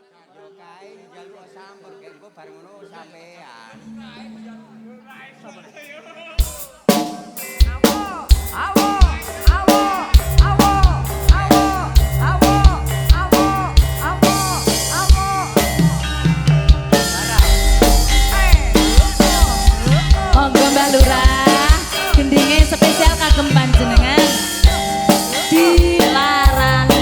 Yo kae njaluk sampur gek engko bar ngono sampean. Awo, awo, awo, awo, awo, awo, awo, awo. Monggo Mbak Lurah, gendinge spesial kagem panjenengan. Dilarani.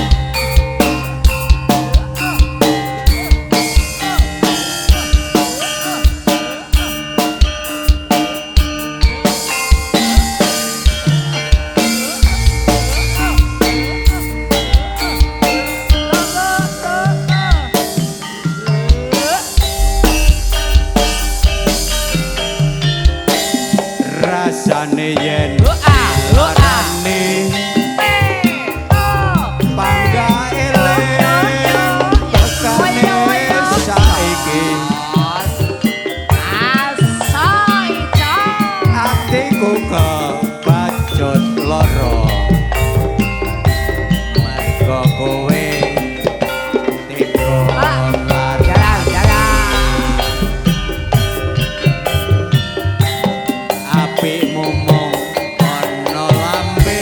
Rasane yen dilarani bangga eling tekane saiki atiku kebacut lara mergo kowe tega nglarani apikmu mung ana lambe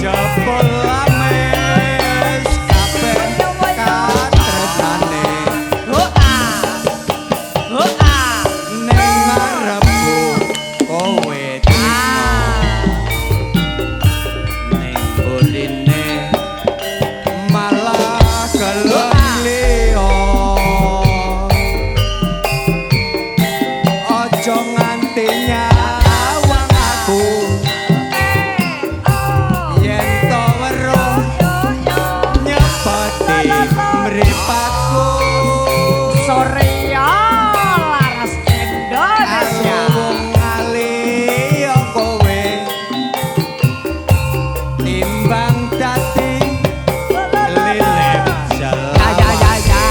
jebul lames kabeh katresnane ning ngarepku kowe tresno ning burine malah gelem liya aja nganti nyawang aku yen to weruh nyepeti mripatku Surya Laras Indonesia. Aku wong aliya kowe timbang dadi lilip Ya ya ya ya.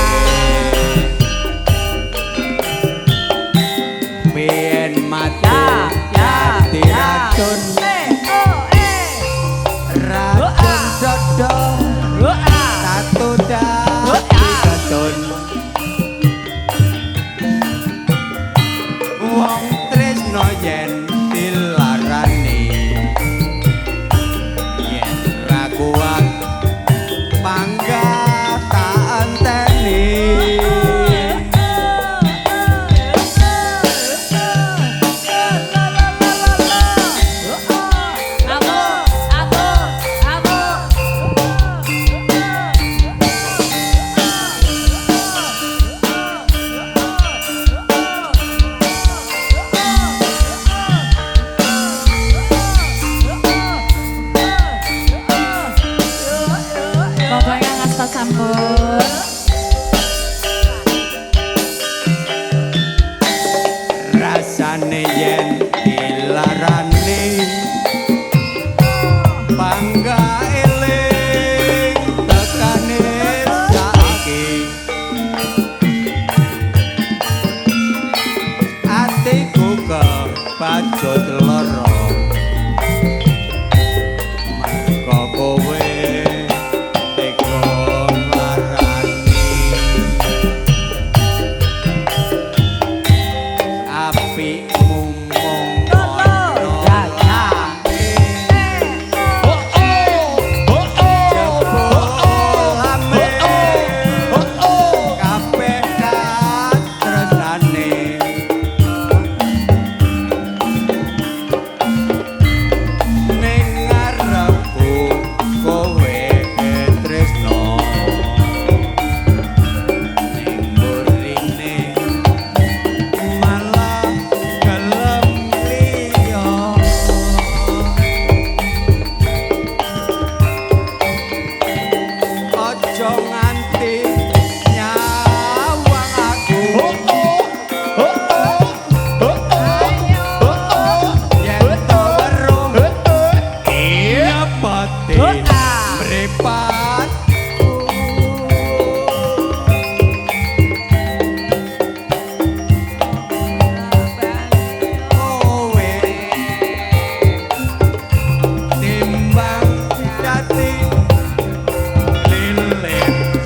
Biyen mati Ya, dadi ya. racun Eh, oh, eh. racun dodo Oh, ah. tatu dadi ketun wong tresno yen dilarani yen ra kuat pangga tak enteni. Awo, awo, awo. Monggo ingkang asta sampun. Rasane yen dilarani bangga eling tekane saiki atiku kebacut lara mergo kowe tega nglarani apikmu mung ana lambe jebul lames kabeh katresnane ning ngarepku kowe tresno ning burine malah gelem liya aja nganti nyawang aku yen to weruh nyepeti mripatku kowe timbang dadi lilip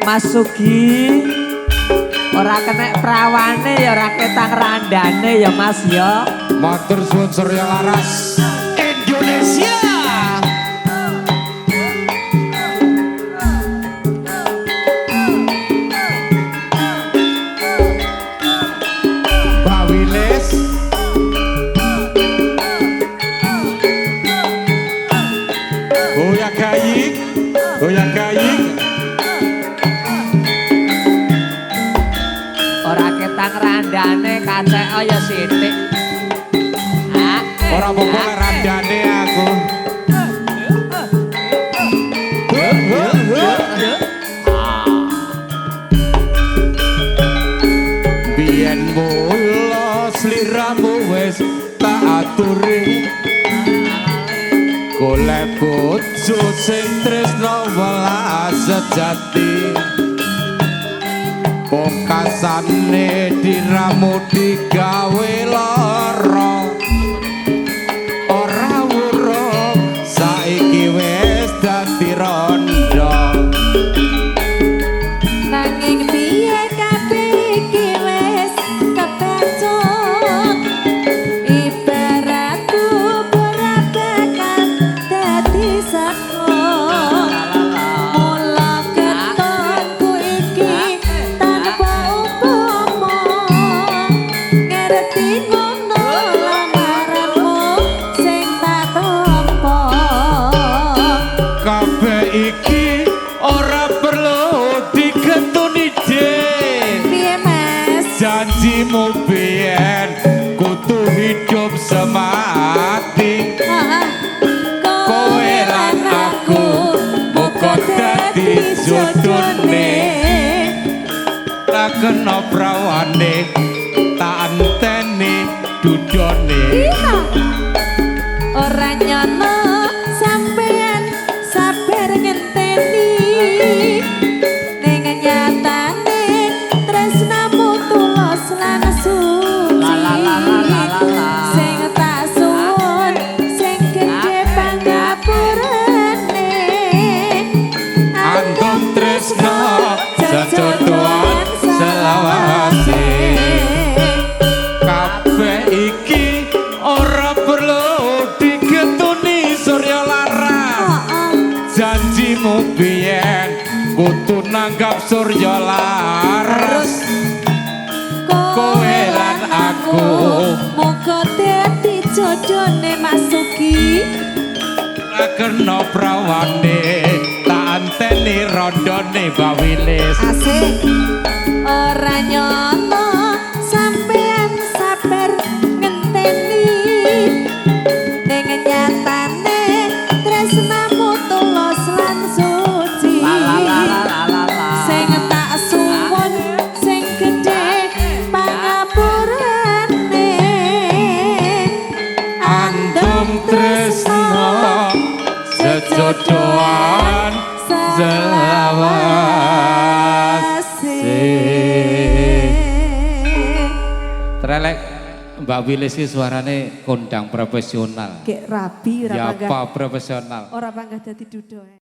Mas Sugi ora kenek prawane ya ora ketang randane ya Mas ya. Matur suwun Surya Laras Indonesia. Mbak Wilis. Goyang gaying, goyang gaying. Ora ketang randane kacek ya sithik. Ora apa-apa lek randane aku. Biyen mula sliramu wis tak aturi. Golek bojo sing tresna welas sejati. Pungkasane diramu digawe lara. Ora wurung saiki wis dadi rondo. Nanging piye kabeh iki wis kebacut. Ibarat ora bakal dadi sego. Mula Janjimu biyen kudu hidup semati. Kowe lan aku muga dadi jodone. Tak kena prawane, tak anteni dudone. Iya. Ora nyono sampean sabar ngenteni. Ning nyatane tresnamu tulus lan suci. La la la la la la la. Sing tak suwun sing gedhe pangapurane. Antum tresno sejodohan selawase. Kabeh iki ora perlu digetuni Surya Laras. Janjimu biyen kudu nanggap Surya Laras. Kowe lan aku muga dadi jodone Mas Sugi. Ora kena prawane, tak anteni rondone Mbak Wilis. Asik. Ora nyono sampean sabar ngenteni. Ning nyatane tresnamu tulus lan suci. La la la la la la la. Sing tak suwun sing gedhe pangapurane. Antum tresno sejodohan selawase. Trelek Mbak Wilis iki suarane kondang profesional. Gek rabi ora Ya panggah. apa profesional. Ora panggah dadi dudo.